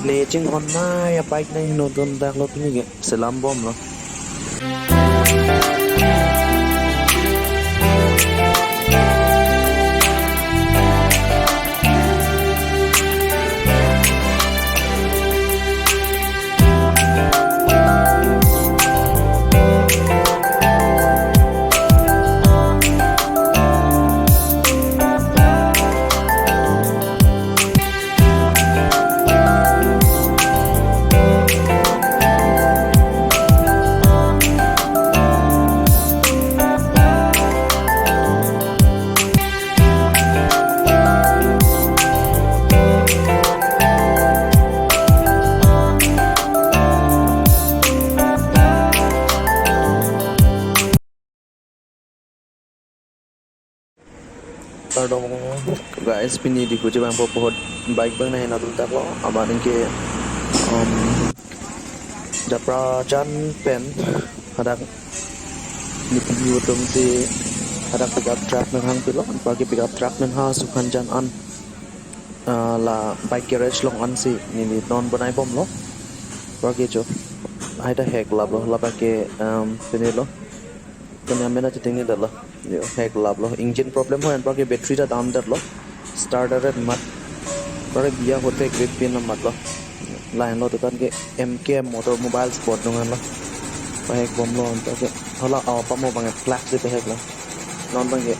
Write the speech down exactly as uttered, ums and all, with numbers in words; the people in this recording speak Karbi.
Ne chinghon nai a bike nai heno dun dak lo pini ke selam bomlo. Kardom guys, pini Diphu chevangpo, puhot bike abang nai heno dun dak lo, amat anke, um, Japrajan pen hadak nephi atum si hadak pickup truck nanghang pilo, anparke pickup truck nangha sukhan jan an, ah, la bike garage along ansi neli non bonai bomlo. Anparke cho, hai ta hek laplo, labang ke, um, pini lo. Kanya mena chiting ni dalo. Yo, hek laplo. Engine problem ho, anparke battery ta dam detlo. Starter ret mat. Anparke biya hote grip pin na matlo. Lahenlo dukan ke M K Motor Mobiles board dungan lo. Pahek bomlo anparke. Hala aw pamo abang clutch si paheklo. Non abang ke.